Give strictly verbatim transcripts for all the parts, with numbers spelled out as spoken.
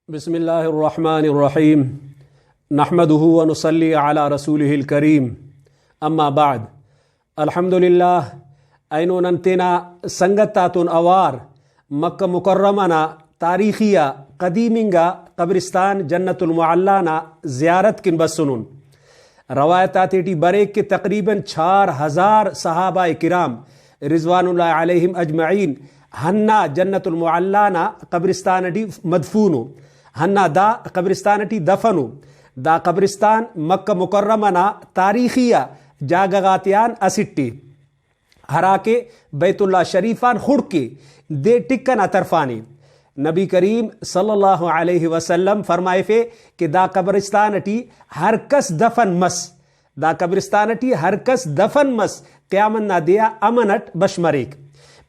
بسم اللہ الرحمن الرحیم۔ نحمدہ و نصلی علی رسولہ الکریم۔ اما بعد۔ الحمدللہ، اینو نن تینا سنگت آتون اوار مکہ مکرمہ نا تاریخی آ قدیم انگا قبرستان جنت المعلی نا زیارت کن بسنن۔ روایت آتیٹی بریک کہ تقریباً چار ہزار صحابہ کرام رضوان اللہ علیہم اجمعین ہندا جنت المعلی نا قبرستان ٹی مدفون ءُ، ہندا دا قبرستان ٹی دفن ءُ۔ دا قبرستان مکہ مکرمہ نا تاریخی آ جاگہ غاتیان اسٹ ءِ، ہراکہ بیت اللہ شریف آن خڑک ءِ، دے ٹک ئنا طرفان ءِ۔ نبی کریم صلی اللہ علیہ وسلم فرمائفے کہ دا قبرستان ٹی ہر کس دفن مس، دا قبرستان ٹی ہر کس دفن مس، قیامت نا دے آ امن اٹ بش مریک۔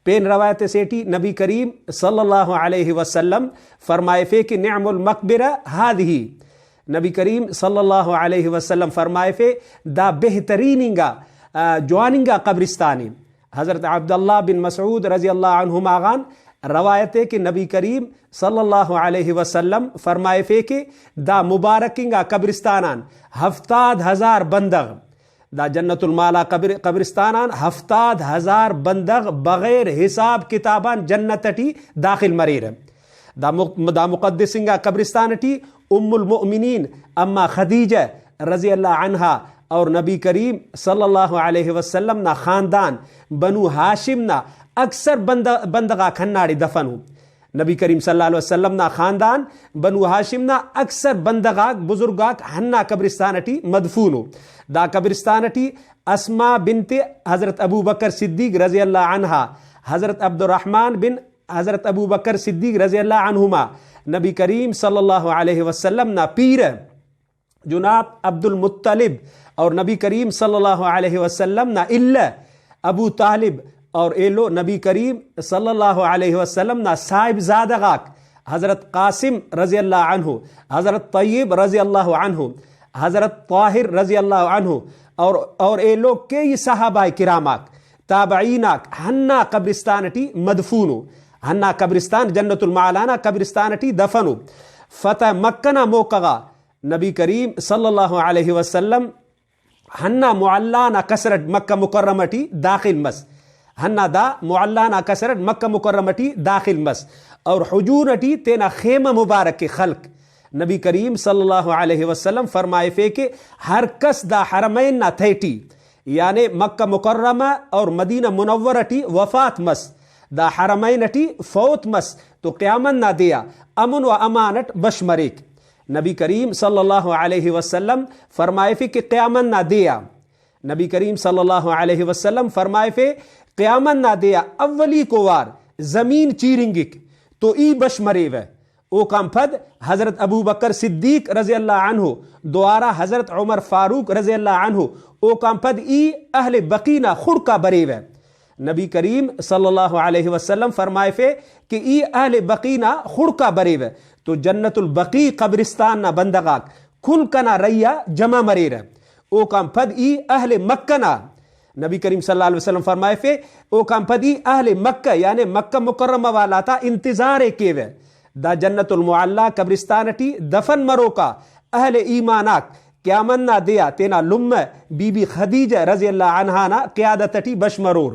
پین روایت اسے ٹی نبی کریم صلی اللہ علیہ وسلم فرمائفے کہ نعم المقبرہ ہذہ، نبی کریم صلی اللہ علیہ وسلم فرمائفے، دا بہترین انگا، آ، جوان انگا قبرستان ءِ۔ حضرت عبداللہ بن مسعود رضی اللہ عنہما غان روایت ءِ کہ نبی کریم صلی اللہ علیہ وسلم فرمائفے کہ دا مبارک انگا قبرستان آن ہفتاد ہزار بندغ، دا جنت المعلی قبر-، قبرستان آن ہفتاد ہزار بندغ بغیر حساب کتاب آن جنت ٹی داخل مریرہ۔ دا مق-، دا مقدس انگا قبرستان ٹی ام المؤمنین اما خدیجہ رضی اللہ عنہا اور نبی کریم صلی اللہ علیہ وسلم نا خاندان بنو ہاشم نا اکثر بند-، بندغ آک ہنداڑے دفن ءُ۔ نبی کریم صلی اللہ علیہ وسلم نا خاندان بنو ہاشم نا اکثر بندغ آک، بزرگ آک ہندا قبرستان ٹی مدفون ءُ۔ دا قبرستان ٹی اسماء بنت حضرت ابو بکر صدیق رضی اللہ عنہا، حضرت عبد الرحمن بن حضرت ابو بکر صدیق رضی اللہ عنہما، نبی کریم صلی اللہ علیہ وسلم نا پیرہ جناب عبد المطلب اور نبی کریم صلی اللہ علیہ وسلم نا الہ ابو طالب اور ایلو نبی کریم صلی اللہ علیہ وسلم نا صاحبزادہ غاک حضرت قاسم رضی اللہ عنہ، حضرت طیب رضی اللہ عنہ، حضرت طاہر رضی اللہ عنہ اور، اور ایلو کئی صحابہ کرام آک، تابعین آک ہندا قبرستان ٹی مدفون ءُ، ہندا قبرستان جنت المعلی نا قبرستان ٹی دفن ءُ۔ فتح مکہ نا موقع غا نبی کریم صلی اللہ علیہ وسلم ہندا معلی نا قصر اٹ مکہ مکرمہ ٹی داخل مس، ہندا دا معلی نا قصر اٹ مکہ مکرمہ ٹی داخل مس اور حجون ٹی تینا خیمہ مبارک ءِ خلک۔ نبی کریم صلی اللہ علیہ وسلم فرمائفے کہ ہر کس دا حرمین نا تہٹی، یعنی مکہ مکرمہ اور مدینہ منورہ ٹی وفات مس، دا حرمین ٹی فوت مس تو قیامت نا دے آ امن و امان اٹ بش مریک۔ نبی کریم صلی اللہ علیہ وسلم فرمائفے کہ قیامت نا دے آ، نبی کریم صلی اللہ علیہ وسلم فرمائفے، قیامت نا دے آ اولیکو وار زمین چیرنگک تو ای بش مریوہ۔ اوکان پد حضرت ابو بکر صدیق رضی اللہ عنہ، دوارہ حضرت عمر فاروق رضی اللہ عنہ، اوکان پد ای اہل بقیع نا خڑک آ بریوہ۔ نبی کریم صلی اللہ علیہ وسلم فرمائفے کہ ای اہل بقیع نا خڑک آ بریوہ تو جنت البقیع قبرستان نا بندغ آک کل کنا رہی آ جمع مریرہ۔ اوکان پد ای اہل مکہ نا، نبی کریم صلی اللہ علیہ وسلم فرمائفے، اوکان پد ای اہل مکہ یعنی مکہ مکرمہ والا تا انتظار ءِ کیوہ۔ دا جنت المعلی قبرستان ٹی دفن مروکا اہل ایمان آک قیامت نا دے آ تینا لمہ بی بی خدیجہ رضی اللہ عنہا نا قیادت ٹی بش مرور۔